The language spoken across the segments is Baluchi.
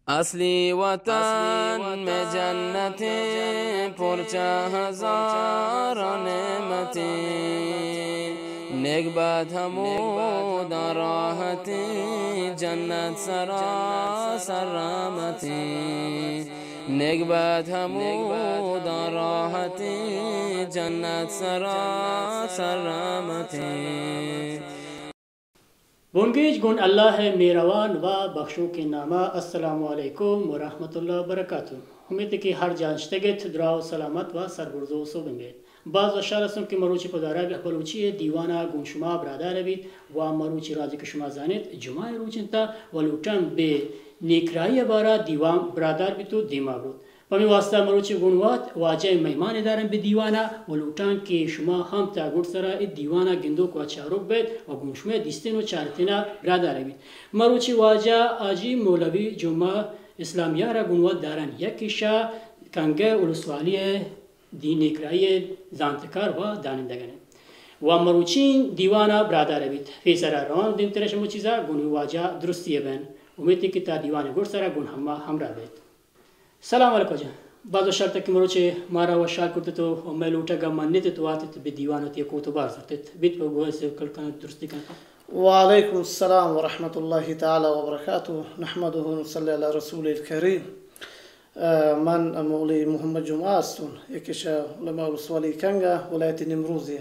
اصلی وطن میں جنتیں، پرچہ ہزار نعمتیں، نیک بد ہموداں راحتیں، جنت سراسر رحمتیں، نیک بد ہموداں راحتیں، جنت سراسر رحمتیں۔ بنگیج گون اللہ ءِ مہروان و بخشوکیں ناما۔ السلام علیکم و رحمت اللہ و برکاتہ۔ امیت کہ ہر جا نشتگ ات دراہ و سلامت و سربرز و سوبین بیت۔ باز وشحال ہستوں کہ مروچی پدارگ بلوچی ءِ دیوان ءَ گون شما برادار بیت و مروچی راجے کہ شما زانیت جمعہ ءِ روچ انت و لوٹاں بے نیکراہی ءِ بارا دیوان برادار بیت و دیما بروت۔ پمی واسطہ مروچی گون وت واجہ مہمان دارن بہ دیوانا و لوٹان کہ شما ہم تا گڈ سرا ای دیوانا گندوک و چاروک بیت و گون شما دیستین و چارتینا برادار بیت۔ مروچی واجہ حاجی مولوی جمعہ اسلامیہ را گون وت دارن، یکی شہ کنگہ ولسوالی دین اکرائی زانتکار و دانندگن و مروچی دیوانا برادار بیت۔ پیسرا روان دیم ترش مو چیزا گون واجہ درستی بین۔ امیتی کہ تا دیوان گڈ سرا گون ہما ہمراہ بیت۔ سلام علیکم جان۔ باز وشحال ات کہ مروچے مارا وشحال کرتت و مئے لوٹگ ءَ منت ات و آتت بہ دیوان ءَ تئی کوت و بار زرتت۔ بیت پہ گوئے سیوکل کنت، درستی کنت۔ وعلیکم السلام ورحمۃ اللہ تعالی وبرکاتہ۔ نحمده ونصلی علی رسول الکریم۔ اه، من مولوی محمد جمعہ استون، یکے شہ علماء ولسوالی کنگا ولایت نیمروزی۔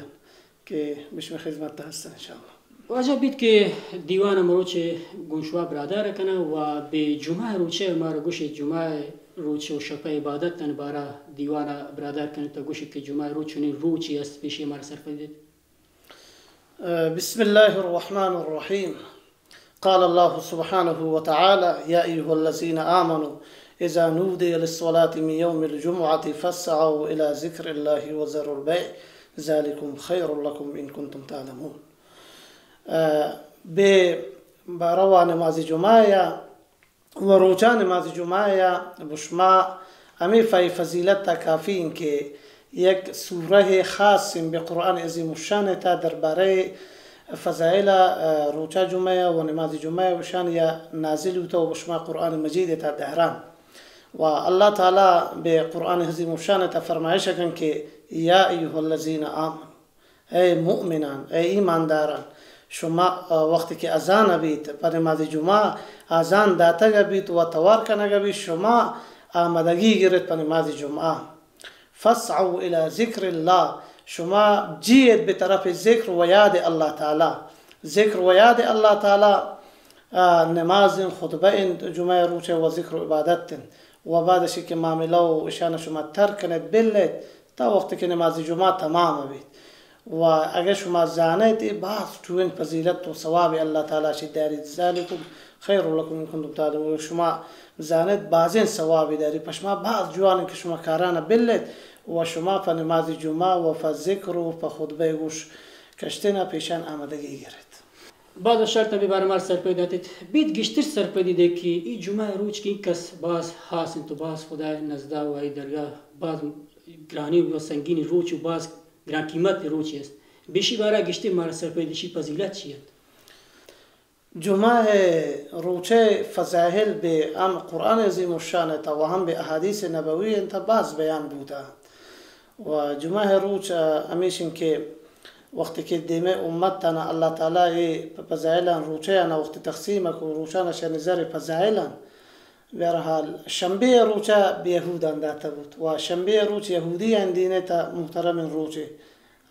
کہ بہ شمئے خذمت ءَ ہستن انشاءاللہ۔ واجہ بیت کہ دیوان ءَ مروچے گون شما برادار کناں و بہ جمعہ روچے مارا گوشے جمعہ روچ و شپ ءِ عبادت تن بارا دیوان ءَ برادار کنت تو گوشے کہ جمعہ روچ چنین روچے است پیشی مارا سرپد دیت۔ بسم الله الرحمن الرحيم. قال الله سبحانه وتعالى: يا أيها الذين آمنوا إذا نودي للصلاة من يوم الجمعة فاسعوا إلى ذكر الله وذروا البيع ذلكم خير لكم إن كنتم تعلمون. اه، بہ باروا نماز جمعہ یا و روچا نماز جمعہ یا بشما ہمے فی فضیلت تا کافی انت کہ یک سورہ خاص بہ قرآن عظیم الشان تا دربارہ فضائل، اه، روچا جمعہ یا و نماز جمعہ یا وشان یا نازل ہوتا و بشما قرآن مجید تا دہران۔ و اللہ تعالی بہ قرآن عظیم الشان تا فرمائش کن کہ یا ایها الذین آمنوا، اے مؤمنان، اے ایمانداران، شما، آ، وقتی کہ اذان بیت، پہ نماز جمعہ اذان داتگ بیت و توار کنگ بیت، شما آمدگی گرت پہ نماز جمعہ۔ فاسعوا الی ذکر اللہ، شما جیت بہ طرف ذکر و یاد اللہ تعالی۔ ذکر و یاد اللہ تعالی، آ، نماز انت، خطبہ انت، جمعہ روچ و ذکر و عبادت انت۔ و بعد اشی کہ معاملہ و اشان شما ترک کنیت، بلیت، تا وقتی کہ نماز جمعہ تمام بیت۔ و اگہ شما زانیت، اے باز ٹوئیں فضیلت و ثواب اللہ تعالی شی داریت۔ ذالکم خیر لکم ان کنتم تعلمون۔ شما زانیت، بازیں ثواب داری، پہ شما باز جوان کہ شما کارانا بلیت و شما پہ نماز جمعہ و پہ ذکر و پہ خطبہ گوش کشتنا پیشان آمدگی گرت۔ باز شرط بہ بارہ مار سرپدی داتت۔ بیت گیشتر سرپدی دے کہ ای جمعہ روچ کہ کس باز خاص انت و باز خدای نزدا و ای درگاہ باز گرانی و سنگینی روچ و باز گران قیمت روچی است۔ بیشی بارا گیشتر مارا سرپدی شی فضیلت چی انت؟ جمعہ روچے فضائل بہ ہم قرآن عظیم الشان تا و ہم بہ احادیث نبوی انت باز بیان بوتا۔ و جمعہ روچ، آ، ہمیش انت کہ وقتی کہ دیمے امت تانا اللہ تعالی اے پ-، فضائلان روچے آنا وقتی تقسیم کو روچانا شہ نظر فضائلان۔ بہرحال شنبے روچا بہ یہودان داتا بوت و شنبے روچ یہودی ان دینے تا محترم روچے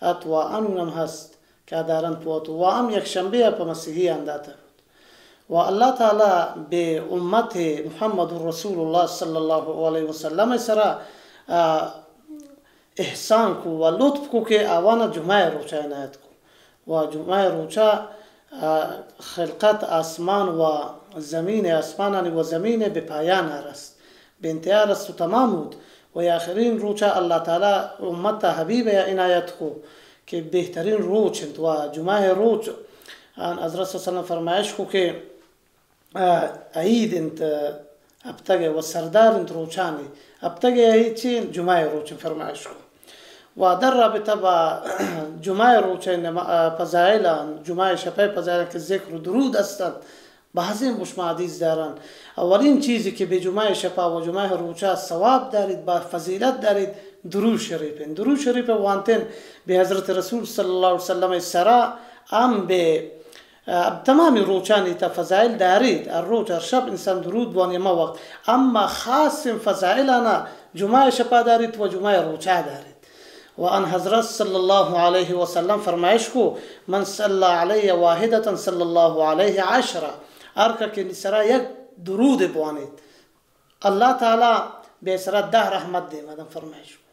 ات و انون ہم ہست کہ آ دارنت پہ وت و ہم یک شنبے پہ مسیحیان داتا بوت۔ و اللہ تعالی بہ امت محمد رسول اللہ صلی اللہ علیہ وسلم سرا، آ، احسان کو و لطف کو کہ آوانا جمعہ روچا عنایت کو۔ و جمعہ روچا، آ، خلقت آسمان و زمین، آسمانانی و زمین بہ پایان رست، بہ انتہا رست و تمام بوت۔ و آخرین روچا اللہ تعالی امت حبیب عنایت کو کہ بہترین روچ انت و جمعہ روچ آن حضرت صلی اللہ علیہ وسلم فرمائش کو کہ آ، عید انت ہپتگ ء و سردار انت روچانی۔ ہپتگ ء عید چی انت؟ جمعہ ء روچ انت، فرمائش کو۔ و در رابطہ با جمعہ ء روچ ء نما-، آ، فضائل آن، جمعہ ء شپ ء فضائل آن کہ ذکر و درود است انت، بازیں گوشما حدیث دارن۔ اولین چیزی کہ بہ جمعہ شپا و جمعہ روچا ثواب داریت، با فضیلت داریت، درود شریف انت۔ درود شریف وانتن بہ حضرت رسول صلی اللہ علیہ وسلم سرا ہم بہ، اه، تمامی روچانی تا فضائل داریت۔ ہر روچ، ہر شپ انسان درود بوانی ہما وقت۔ اما خاص فضائل آنا جمعہ شپا داریت و جمعہ روچا داریت۔ و ان حضرت صلی اللہ علیہ وسلم فرمائش کو، من صلی علی واحدة صلی اللہ علیہ عشرہ، ہر کہ کہ سرا یک درود بوانیت، اللہ تعالی بہ سرا دہ رحمت دیما دن، فرمائش کو۔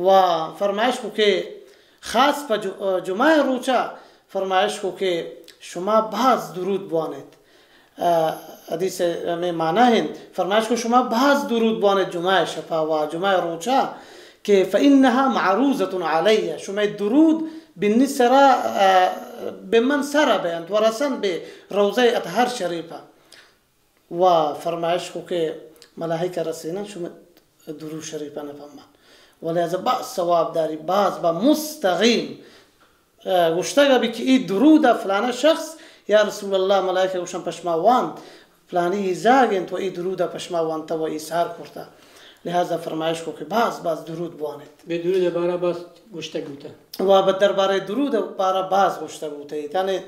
و فرمائش کو کہ خاص پہ جو-، جمعہ روچا فرمائش کو کہ شما باز درود بوانیت۔ اه، حدیث ہمے معنی انت۔ فرمائش کو شما باز درود بوانیت جمعہ شپا و جمعہ روچا کہ فإنها معروضة علی، شمئے درود بنی سرا، اه، بہ من سرا بینت و رسن بہ روضہ اطہر شریفا۔ و فرمائش کو کہ ملائکہ رسینن شمئے درود شریفانا پہ من۔ ولہذا باز ثواب داری، باز با مستقیم اه، گوشتگ بہ کہ اے درود فلانا شخص، یا رسول اللہ، ملائکہ گوشن پہ شما وانت، فلانی اے زاگ انت و اے درود پہ شما وانتا و ایثار کرتا۔ لہذا فرمائش کو کہ باز باز درود بوانیت۔ بہ درود بارہ باز گوشتگ بوتا۔ و بہ دربارہ درود بارہ باز گوشتگ بوتا۔ یعنی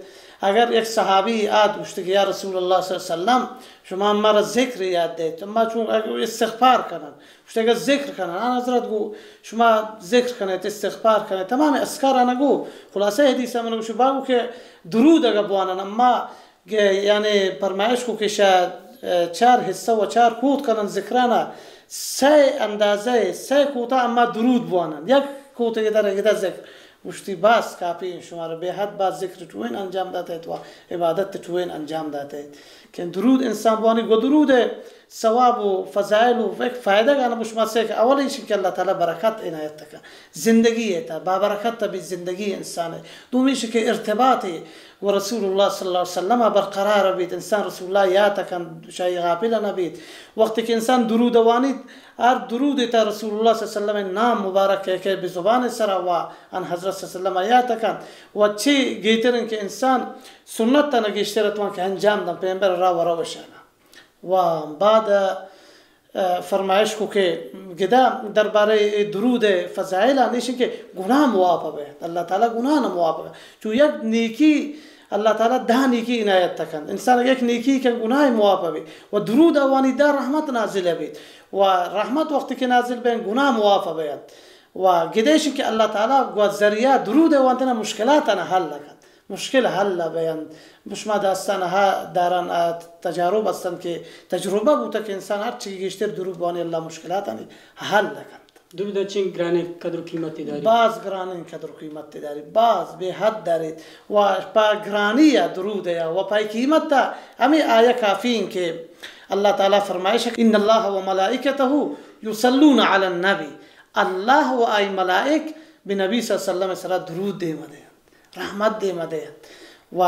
اگر یک صحابی آت گوشت کہ یا رسول اللہ صلی اللہ علیہ وسلم، شما مارا ذکر یاد دئیت، ما چون اگر استغفار کنن، گوشت، اگہ ذکر کنن، آن حضرت گو شما ذکر کنیت، استغفار کنیت، تمام اذکارانا گو۔ خلاصہ حدیث من گوشی باگو کہ درود اگہ بوانن، اما کہ یعنی فرمائش کو کہ شا، اه، چار حصہ و چار کوت کنن ذکرانا، سئے اندازہ، سئے کوتا اما درود بوانن، یک کوت گدر گدر ذکر۔ گوشتی، باز کافی انت، شمارا بے حد باز ذکر ٹوئین انجام داتیت و عبادت ٹوئین انجام داتیت۔ کہ درود انسان بوانی گو درود ثواب و فضائل و یک فائدہ گانا بہ شما سے کہ اول ایشی کہ اللہ تعالی برکت عنایت تکا زندگی ایتا، بابرکت تبی زندگی انسان ہے۔ دومی ایشی کہ ارتباط و رسول اللہ صلی اللہ علیہ وسلم برقرار بیت، انسان رسول اللہ یاد تکن، شاہی غافل نہ بیت۔ وقتی کہ انسان درود وانیت، ہر درود تا رسول اللہ صلی اللہ علیہ وسلم نام مبارک کہ کہ بہ زبان سرا و ان حضرت صلی اللہ علیہ وسلم یاد تکن و چی گیترن کہ انسان سنت تنا گیشتر اتوان کہ انجام دن پیغمبر را و روشانا۔ و بعد، اه، فرمائش کو کہ گدا دربارہ اے درود فضائل آن ایشن کہ گناہ معاف بیت، اللہ تعالی گناہ نہ معاف بیت۔ چو یک نیکی اللہ تعالی دہ نیکی عنایت تکن۔ انسان یک نیکی کن گناہ معاف بیت و درود اوانی دہ رحمت نازل بیت و رحمت وقتی کہ نازل بین گناہ معاف بیت و گدیش کہ اللہ تعالی گو ذریعہ درود وانتنا مشکلاتنا حل کن۔ مشکل حل بینت۔ شما داستان ہا داران، آ، تجارب ہستن کہ تجربہ بوتا کہ انسان ہر چی گیشتر درود بوانی اللہ مشکلاتانی حل کنت۔ درود چین گرانیں قدر و قیمتی داری۔ باز گرانیں قدر و قیمتی داری، باز بے حد داریت۔ و پا گرانی یا درود یا و پای قیمت تا ہمیں آیا کافی ہیں کہ اللہ تعالی فرمائش، ان اللہ و ملائکتہ یصلون علی النبی، اللہ و آئی ملائک بہ نبی صلی اللہ علیہ وسلم سرا درود دیما دے۔ رحمت دیما دئیت۔ و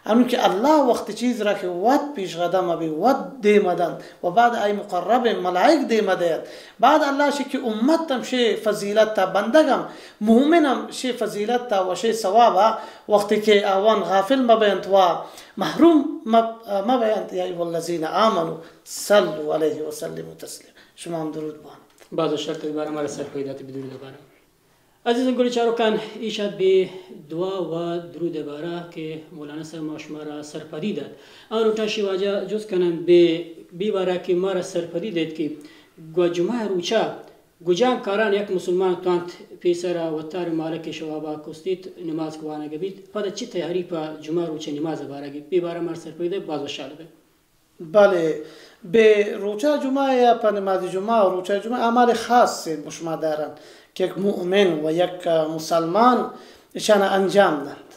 انوں کہ اللہ وقت چیز را کہ وت پیش قدم بی، وت دیما دنت و بعد آئی مقرب ملائک دیما دئیت۔ بعد اللہ شی کہ امت ہم شی فضیلت تا، بندگ ہم، مومن ہم شی فضیلت تا و شی ثوابا وقتی کہ آوان غافل مبینت و محروم مب-، مبینت۔ یا ایھا الذین آمنوا صلوا علیہ وسلموا تسلیما۔ شما ہم درود بوان۔ باز شرط دوبارہ ہمارا سرپدی دات بہ درود دوبارہ۔ عزیزیں گل چاروکاں، ایش ات بہ دعا و درود بارہ کہ مولانا صاحب ما شمارا سرپدی دات۔ آ لوٹاں شی واجہ جست کنن بہ، بہ بارہ کہ مارا سرپدی دیت کہ گو جمعہ روچا گجان کاران یک مسلمان توانت پیسرا وتار مالک شوابا کستیت نماز کوانگ بیت، پدا چی تیاری پہ جمعہ روچے نماز بارہ گیت، بہ بارہ مارا سرپدی دیت، باز وشحال بہ۔ بلے، بہ روچا جمعہ یا پہ نماز جمعہ و روچا جمعہ اعمال خاص سے بہ شما دارن کہ یک مؤمن و یک مسلمان اشانا انجام دنت۔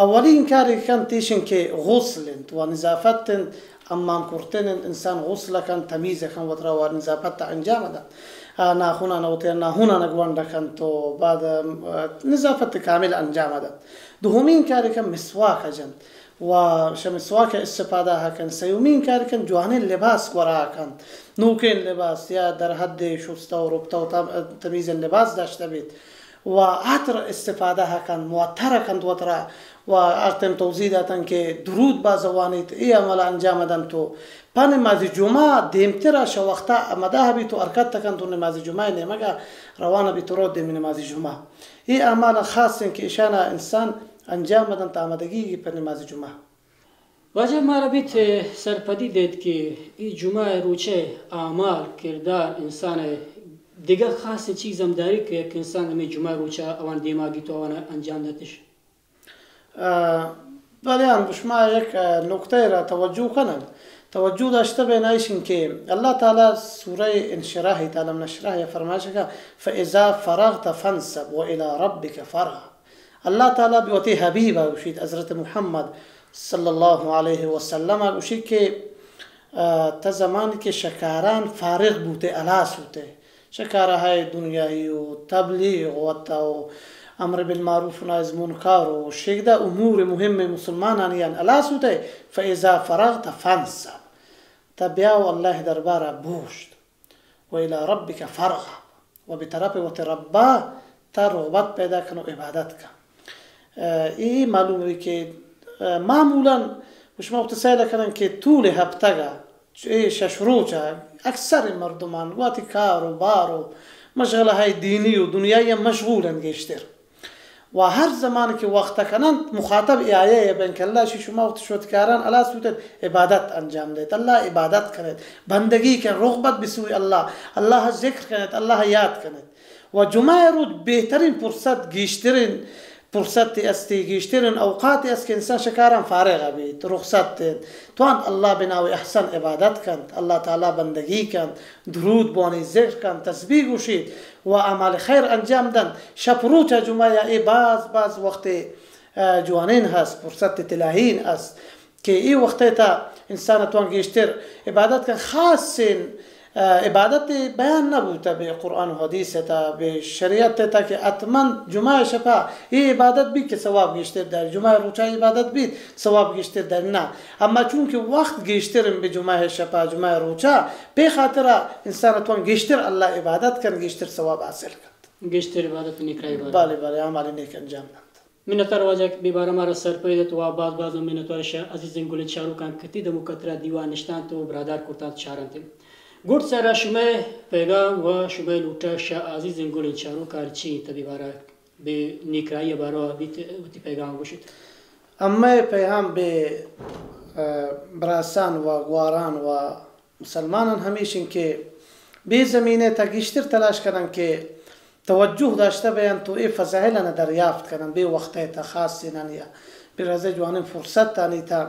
اولین کاری کنت ایشن کہ غسل انت و نظافت انت، حمام کرتن انت، انسان غسل کنت، تمیز کنت، وترا و نظافت انجام دنت۔ آ، ناخنان وتی ناخنان گونڈ کنت و بعد، آ، نظافت کامل انجام دنت۔ دومین کاری کنت مسواک جنت۔ و شہ مسواک استفادہ کنت۔ سیومین کار کنت جوانین لباس گورا کنت، نوکین لباس یا در حد شستہ و رپتہ و تم-، تمیزین لباس داشتہ بیت۔ و عطر استفادہ کنت، معطر کنت وترا، و ہر ٹائم توضیح داتن کہ درود باز وانیت، اے عمل انجام دنت و پہ نماز جمعہ دیمترا شہ وقتا آمادہ بیت و حرکت کنت و نماز جمعہ نیمگا روانہ بیت و روت دیم نماز جمعہ۔ اے اعمال خاص انت کہ اشانا انسان انجام دنت آمادگی پہ نماز جمعہ۔ واجہ مارا بیت سرپدی دیت کہ اے جمعہ روچے اعمال، کردار انسان دگہ خاص چیز ہم داری کہ یک انسان ہمیں جمعہ روچا آوان دیما گیت و آوان انجام داتش۔ آ، بلے ہم شما یک، آ، نکتہ را توجہ کنن۔ توجہ داشتہ بین ایشن کہ اللہ تعالی سورہ انشراح، تعالی نشراح یا فرمائش کا، فَإِذَا فَرَغْتَ فَانْصَبْ وَإِلَى رَبِّكَ فَارْغَب۔ اللہ تعالی بہ وتی حبیب گوشیت، حضرت محمد صلی اللہ علیہ وسلم گوشی کہ، آ، تا زمان کہ شکاران فارغ بوتے، ہلاس ہوتے، شکارہ دنیائی و تبلیغ و تا و امر بالمعروف و نہی عن المنکر و شگدہ امور مہم مسلمانانی ان ہلاس ہوتے، فَإِذَا فَرَغْتَ فَانْصَبْ، تا بیا و اللہ دربارہ بوشت۔ وَإِلَى رَبِّكَ فَارْغَب، و بہ طرف وت ربا تا رغبت پیدا کن و عبادت کن۔ آ، اے معلوم ہوئی کہ، آ، معمولاً شما وقت سیل کنن کہ طول ہفتگا، اے شش روچا اکثر مردمان وتی کار و بار و مشغلہ های دینی و دنیایی مشغولن گیشتر۔ و ہر زمان کہ وقت کننت، مخاطب اے آیہ ء بنت کہ اللہ شی شما وقت شد کاران ہلاس بوتت، عبادت انجام دیت، اللہ عبادت کنت، بندگی کن، رغبت بسوی اللہ، اللہ ذکر کنت، اللہ یاد کنت۔ و جمعہ روچ بہترین فرصت، گیشترین فرصت استی، گیشترین اوقات است کہ انسان شکاران فارغ بیت، رخصت انت، توان اللہ بناو احسن عبادت کنت، اللہ تعالی بندگی کنت، درود بوانی، ذکر کنت، تسبیح گوشیت و اعمال خیر انجام دنت۔ شپ روچ جمعہ یا اے باز باز وقت، اه، جوانین ہست، فرصت طلائین است کہ اے وقت تا انسان توان گیشتر عبادت کن۔ خاصین، اه، عبادت بیان نبوتا بہ قرآن و حدیث تا، بہ شریعت تا کہ حتماً جمعہ شپا اے عبادت بی کہ ثواب گیشتر داری، جمعہ روچا عبادت بی ثواب گیشتر داری، نہ۔ اما چونکہ وقت گیشتر بہ جمعہ شپا، جمعہ روچا، پہ خاطر انسان توان گیشتر اللہ عبادت کن، گیشتر ثواب حاصل کن۔ گیشتر عبادت و نیکرائی بارا۔ بلے، بلے، اعمال نیک انجام دنت۔ منتوار واجہ کہ بے بارا مارا سرپدی دات و باز باز منتوار شہ عزیزین گلین چاروکان کہ تی دمو کترا دیوان نشتانت و برادار کرتانت چارنت۔ گڈ سرا شمئے پیغام و شمئے لوٹا شہ عزیزین گلین چاروکان چی انت؟ بے بارا بہ نیکرائی بارا بیت وتی پیغام گوشیت۔ امئے پیغام بہ، اه، براسان و گواران و مسلمانان ہمیش انت کہ بے زمین ء تا گیشتر تلاش کنن کہ توجہ داشتہ بینت و اے فضائل آناں دریافت کنن، بے وقت ء تا خاص انانی ء بہ رزے جوانیں فرصت آنی تا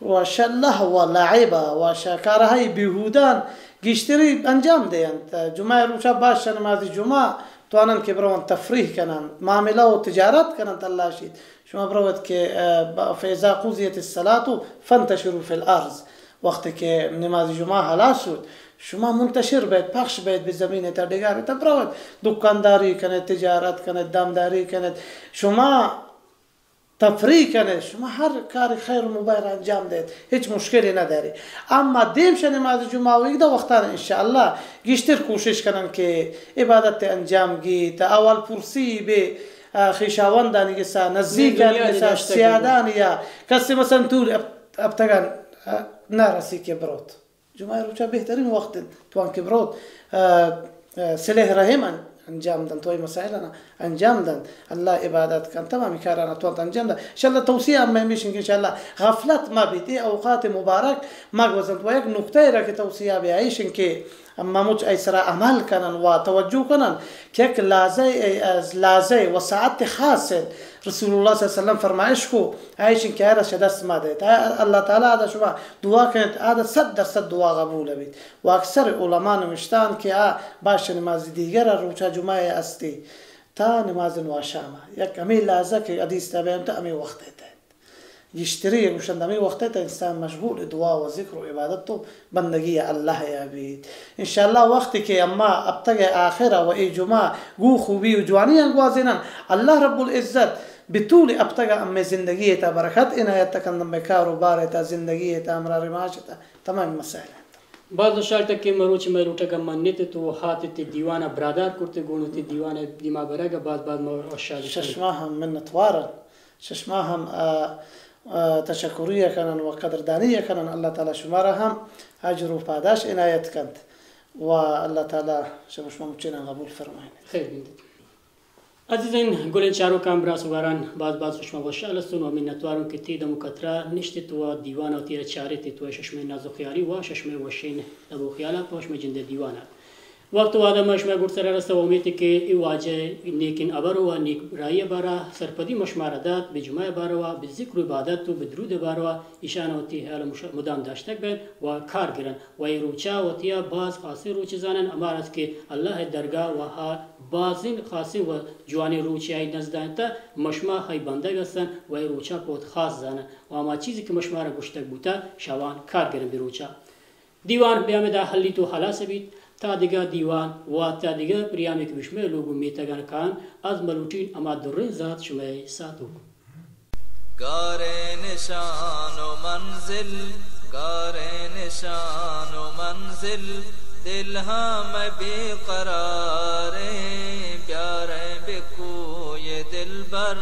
و شہ لہو و لعب ء و شہ کارہائی بیہودان گیشتری انجام دینت۔ جمعہ روچا باز شہ نماز جمعہ توانن کہ برون تفریح کنن، معاملہ و تجارت کنن، اللہ شیت۔ شما بروت کہ، اه، ب-، فإذا قضيت الصلاة فانتشروا في الأرض۔ وقتی کہ نماز جمعہ ہلاس شد، شما منتشر بیت، پخش بیت بہ زمین تا، ڈگار تا بروت، دکانداری کنت، تجارت کنت، دامداری کنت، شما تفریح کنت، شما ہر کار خیر و مباح را انجام دہت، ہچ مشکلی نداری۔ اما دیم شہ نماز جمعہ و ایک دو وقتان انشاءاللہ گیشتر کوشش کنن کہ عبادت انجام گیت، احوال پرسی بہ اه، خویشاوندانی گسا، نزیکانی گسا، سیادانی یا کسی مثلاً طول ہپ-، ہپتگان، اه، نہ رسی کہ بروت۔ جمعہ روچا بہترین وقت انت، توان کہ بروت، اه، اه، صلہ رحم ان-، انجام دنت، تو اے مسائل نا انجام دنت، اللہ عبادت کن، تمامی کارانا توان انجام دنت۔ انشاءاللہ توصیہ ہم ہمیش انت کہ انشاءاللہ غفلت ما بیت، اے اوقات مبارک ما گوزنت۔ و یک نکتہ را کہ توصیہ بہ ایش انت کہ اما مچ ای سرا عمل کنن و توجہ کنن کہ یک لحظہ، لحظہ و ساعت خاص انت۔ رسول اللہ صلی اللہ علیہ وسلم فرمائش کو، ایش انت کہ ایرا شہ دست ما دیت۔ اللہ تعالی آدا شما دعا کنت، آدا صد درصد دعا قبول بیت۔ و اکثر علماء نوشتان کہ آ باش نماز دیگر روچا جمعہ استی تا نماز نواشام۔ یک ہمیں لحظہ کہ حدیث تا بیان تا ہمیں وقت تھے۔ گیشتری گوشنت ہمے وقت ء تہ انسان مشغول دعا و ذکر و عبادت و بندگی اللہ ء بیت۔ انشاءاللہ وقتی کہ اما ہپتگ ء آخر ء و اے جمعہ گوں خوبی و جوانی ء گوازینن، اللہ رب العزت بطول ہپتگ ء امے زندگی ء تہ برکت عنایت کنت، امے کار و بار ء تہ، زندگی ء تہ، امرار معاش ء تہ، تمام مسائل ء تہ۔ باز وشحال اتگ کہ مروچی مئے لوٹگ ءَ منّ ات ءُ تو ات ئے دیوان ءَ براہدار کرت ءُ گوں وتی دیوان ءِ دیما برگ ءَ باز باز ما وشحال اتیں۔ شہ شما ہم منتوار آں۔ شہ شما ہم، آ، آ، تشکری ءَ کنن و قدردانی ءَ کنن۔ اللہ تعالی شمارا ہم اجر و پاداش عنایت کنت و اللہ تعالی شما، شما مچیناں قبول فرمائینت۔ خیر بندیت۔ عزیزیں گلیں چاروکاں، براس و گواران، باز باز شما وشحال استوں و منتواروں کہ تی دم و کترا نشت ات و دیوان ءَ وتی را چارت ات و شہ شمئے ناز و خیالی و شہ شمئے وشیں دم و خیالا پہ شمئے جند ءِ دیوان ءَ۔ وقت و وہدا ما شمئے گڈسرا رستہ و امیت کہ اے واجہ نیکیں ہبر و نیک راہی ءِ بارا سرپدی ما شمارا دات، بہ جمعہ ءِ باروا، بہ ذکر و عبادت و بہ درود ءِ باروا ایشاں وتی ہیال مش-، مدام داشتگ بیت و کار گرن و اے روچا وتیا باز خاصیں روچے زانن، ہما راست کہ اللہ ءِ درگاہ و ہا بازیں خاصیں و جوانیں روچے آئی نزدا انت، ما شما آئی بندگ ہستن و اے روچا پہ وت خاص زانن و ہما چیزے کہ ما شمارا گوشتگ بوتہ، شہ آوان کار گرن بہ روچا۔ دیوان بہ ہمدا ہلیت و ہلاس بیت، تا دگہ دیوان و تا دگہ پریامے کہ بہ شمئے لوگ و میتگان کاین، از ملوٹین ہما دریں زات شمئے ساتوک۔ گاریں نشان و منزل، گاریں نشان و منزل، دل ہم بے قراریں، بیاریں بہ کوئے دلبر،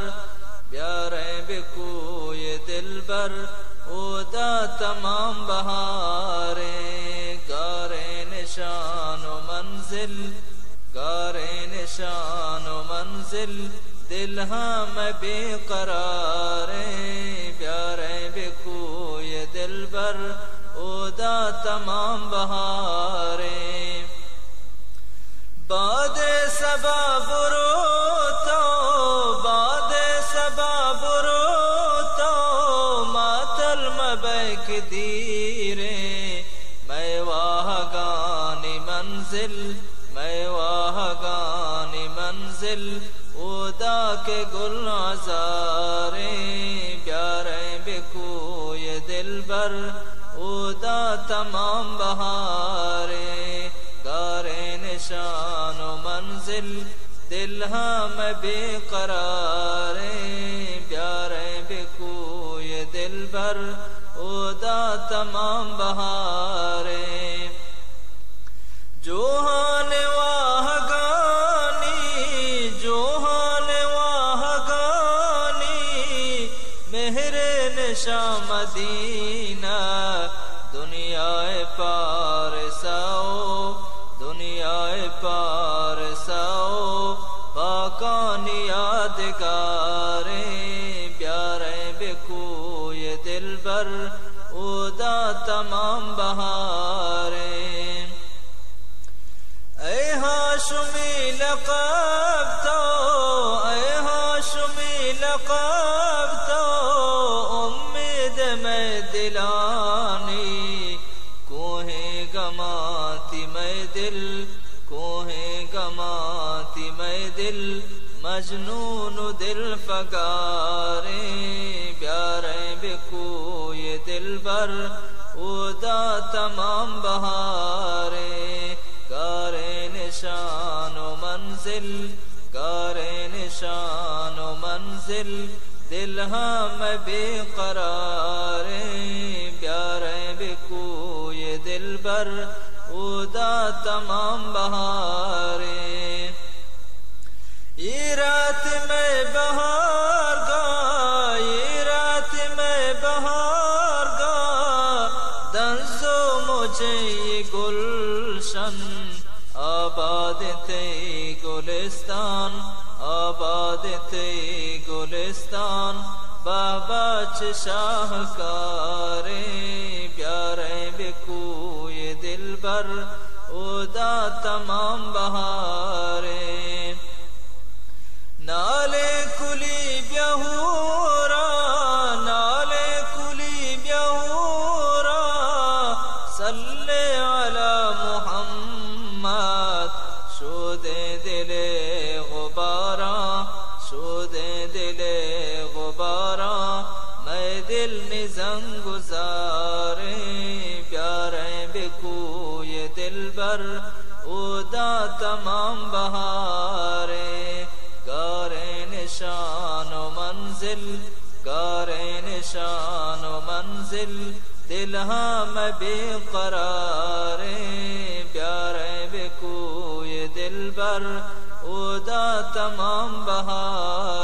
بیاریں بہ کوئے دلبر، اودا تمام بہاریں۔ گاریں نشان و منزل، گاریں نشان و منزل، دل ہم بے قراریں، بیاریں بہ کوئے دلبر، اودا تمام بہاریں۔ باد صبا برو تو، باد صبا برو تو، ماتل مبئے کہ دیریں، مئے واہگانی منزل، مئے واہگانی منزل، اودا کہ گل آزاریں، بیاریں بہ کوئے دلبر، اودا تمام بہاریں۔ گاریں نشان و منزل، دل ہم بے قراریں، بیاریں بہ کوئے دلبر، اودا تمام بہاریں۔ جوہان واہگانی، جوہان واہگانی، مہر نشان مدینہ، دنیا پارسا و، دنیا پارسا و، پاکانی یادگاریں، بیاریں بہ کوئے دلبر، اودا تمام بہاریں۔ اے ہاشمی لقب تو، اے ہاشمی لقب تو، امید مئے دلانی، کوہیں گماں تی مئے دل، کوہیں گماں تی مئے دل، مجنون و دل فگاریں، بیاریں بہ کوئے دلبر، اودا تمام بہاریں۔ گاریں نشان و منزل، گاریں نشان و منزل، دل ہم بے قراریں، بیاریں بہ کوئے دلبر، اودا تمام بہاریں۔ اے رات مئے بہارگاہ، اے رات مئے بہارگاہ، دنز و مچیں اے گلشن، آباد تئی گلستان، آباد تئی گلستان، بابا چہ شاہکاریں، بیاریں بہ کوئے دلبر، اودا تمام بہاریں۔ نالیں کلی بیا ہورا، نالیں کلی بیا ہورا، صلی علی محمد۔ شودیں دل ءِ غباراں، شودیں دل ءِ غباراں، مئے دل نی زنگ و زاریں، بیاریں بہ کوئے دلبر، اودا تمام بہاریں۔ گاریں نشان و منزل، گاریں نشان و منزل، دل ہم بے قراریں۔ اودا تمام بہار۔